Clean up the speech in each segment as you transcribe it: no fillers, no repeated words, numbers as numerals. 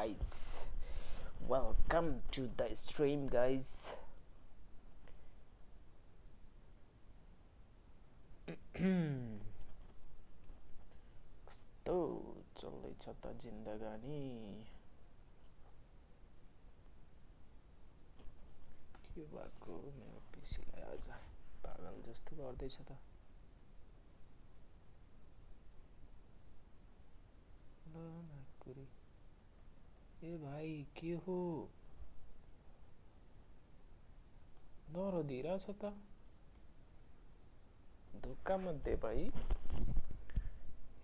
guys, welcome to the stream guys. कस्तो चल्दैछ त जिन्दगानी के भएको मेरो पिसीलाई आज पागल जस्तो गर्दैछ त ए भाइ के हो नरदिरा छ त धोका मध्ये भाइ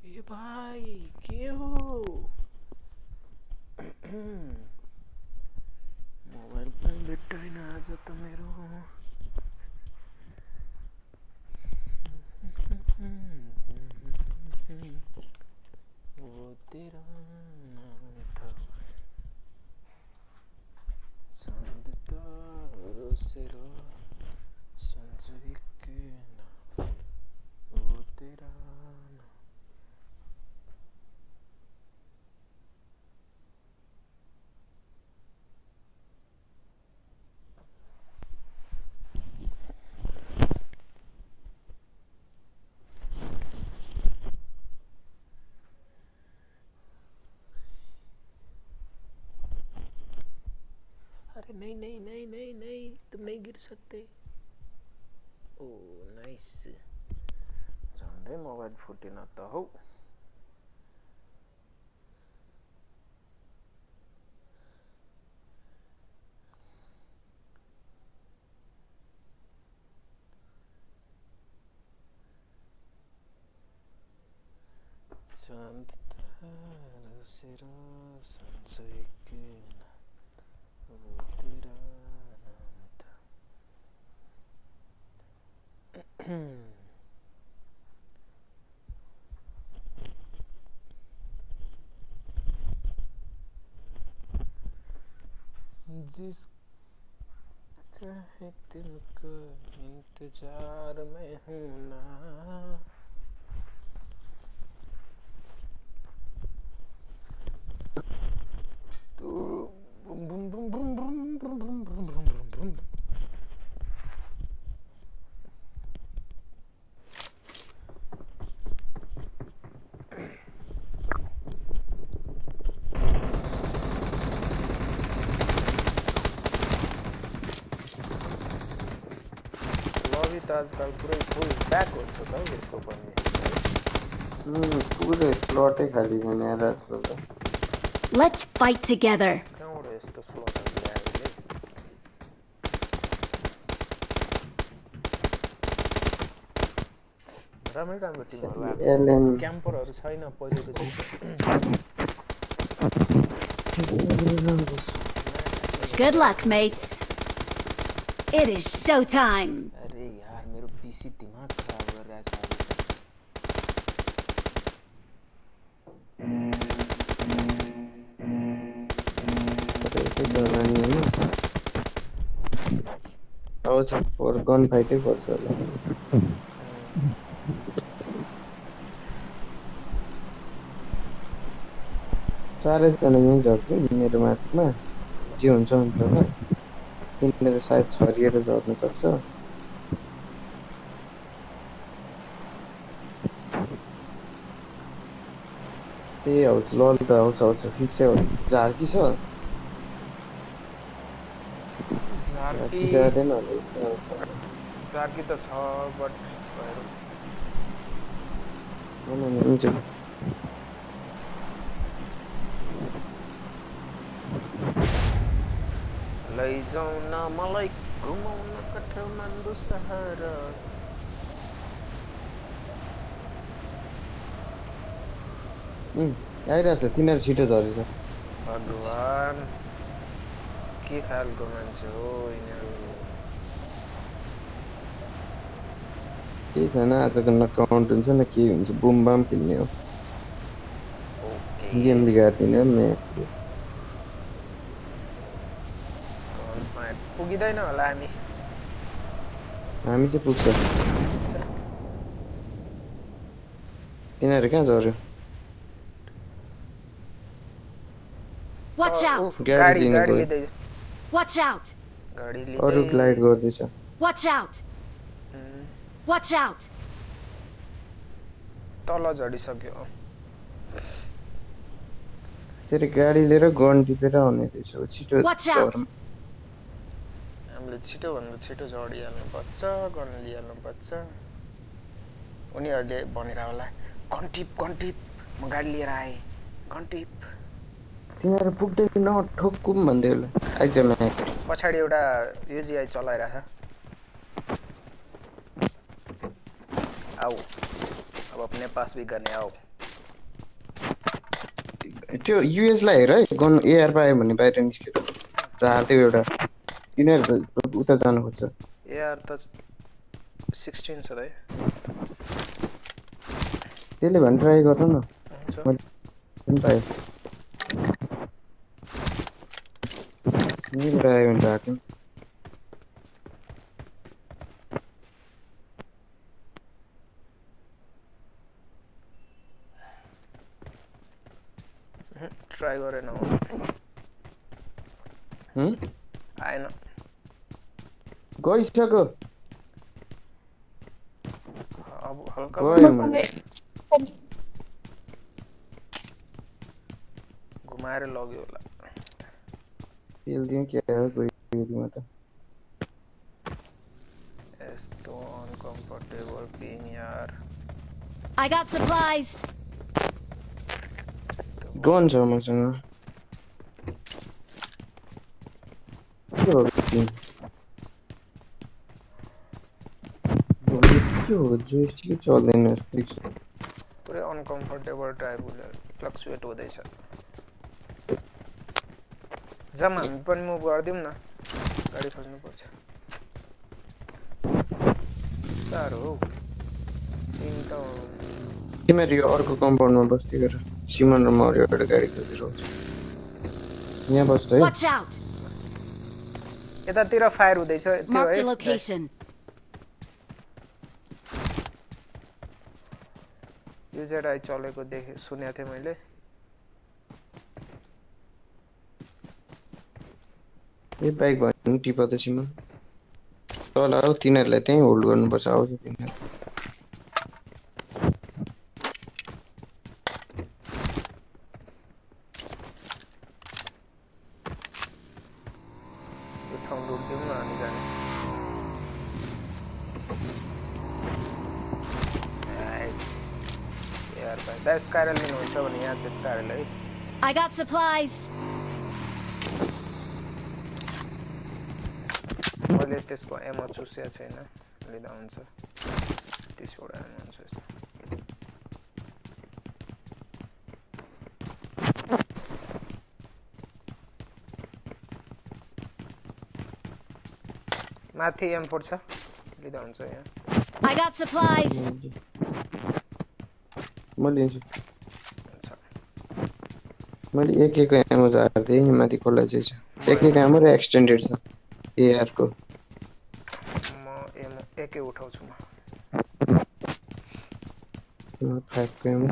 ए भाइ के हो मोबाइल पनि भेट्दैन आज त मेरो वो तेरा नाम था संद तारों से रो संजय के नाम वो तेरा नहीं नहीं नहीं नहीं नहीं तुम नहीं गिर सकते ओ नाइस झन्डै मोबाइल फुटेन त हौ चांद तारों से रोशन के वो तेरा नाम था जिसका है तुमको इंतजार में हूँ ना तो bum bum bum bum bum bum bum bum bum bum लभी त आजकल पुरै फुल ब्याक हुन्छ त यसको पनि पुरै स्लटै खाली छैन यार आजकल त Let's fight together. राम्रो राम्रो टिमहरु आएको छ क्याम्परहरु छैन पहिलेको Good luck, mates. It is showtime. अरे यार मेरो पीसी दिमाग खराब गरिरहेछ आउँछ फर गन फाइटै पर्छ होला चारैजना यहीँ झर्छ मेरो माथमा जे हुन्छ हुन्छ होला तिनीले सायद छरिएर झर्न सक्छ ए हाउस लल त आउँछ आउँछ फिक्सै हो झार्की छ जाँदैन झार्की त छ बट हुन्छ लैजाऊ न मलाई घुमाउन काठमाडौँ शहर आइरहेछ तिनीहरू छिटो झरेछ भगवान के खालको मान्छे हो यिनीहरू केही छैन आजको न काउन्ट हुन्छ न के हुन्छ बुम बाम खेल्ने हो गेम बिगार्दिने पुगिँदैन होला हामी चाहिँ पुग्छ तिनीहरू कहाँ झऱ्यो Watch out! गाडी लिने गाडी गयो लिँदै Watch out! गाडी अरु लिँदै ग्लाइड गर्दैछ Watch out! Watch out! तल झडिसक्यो तेरो गाडी लिएर गन टिपेर आउने रहेछ छिटो Watch out! घरमा हामीले छिटो भन्दा छिटो झडिहाल्नुपर्छ गन लिइहाल्नुपर्छ उनीहरूले भनेर होला कन्टिप म गाडी लिएर आएँ कन्टिप तिमीहरू पुग्दैन ठोक्कुम भन्दै होला आइज म्याक पछाडि एउटा युजिआई चलाइरहेछ आऊ अब अपने पास भी गर्ने आऊ त्यो युएस लाई हेर है गन एआर पायो भने बाहिर निस्केर झार्दै एउटा यिनीहरू उता जानु खोज्छ एआर त 16 छ है त्यसले भने ट्राई गर न हुन्छ पनि पायो यहीँबाट आयो भने झार्थ्यौँ ट्राई गरेन आएन गइसक्यो अब हल्का गयो मैले घुमाएर लग्यो होला पेल्दिउँ के हो गइदिउँ त यस्तो अनकम्फर्टेबल पेन यार I got supplies! गन छ मसँग के हो के हो जोइस्टिक चल्दैन पुरै अनकम्फर्टेबल टाइप फ्लक्चुएट हुँदैछ जाम हामी पनि मुभ गरिदिउँ न गाडी खोज्नुपर्छ साह्रो हौ तिनवटा तिमीहरू यो अर्को कम्पाउन्डमा बस्दै गर सिमन र म एउटा गाडी खोजिरहेको छु यहाँ बस्छ है Watch out! यतातिर फायर हुँदैछ त्यो Marked a है location. युजर चलेको देखे सुनेको थिएँ मैले ए बाइक भन्नु टिप त सिमन तल आऊ तिनीहरूलाई त्यहीँ होल्ड गर्नुपर्छ आउँछ तिनीहरू यो ठाउँ लुट्दिउँ न हामी जाने यार भाइ दा स्काइरल लिनुहुन्छ भने यहाँ चाहिँ स्काइरल है I got supplies! मैले त्यसको एमो चुसेको छैन लिँदा हुन्छ 30 वटा एमो हुन्छ यसमा माथि M4 छ लिँदा हुन्छ यहाँ I got supplies! म लिन्छु हुन्छ मैले एक एमो झार्दै माथि खोला चाहिँ छ एक एमो र एक्सटेन्डेड छ एआर को म एमो एकै उठाउँछु म 5 को एमो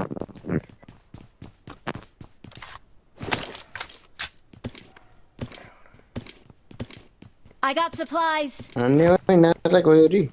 I got supplies! हान्ने हो नालाई गयो रि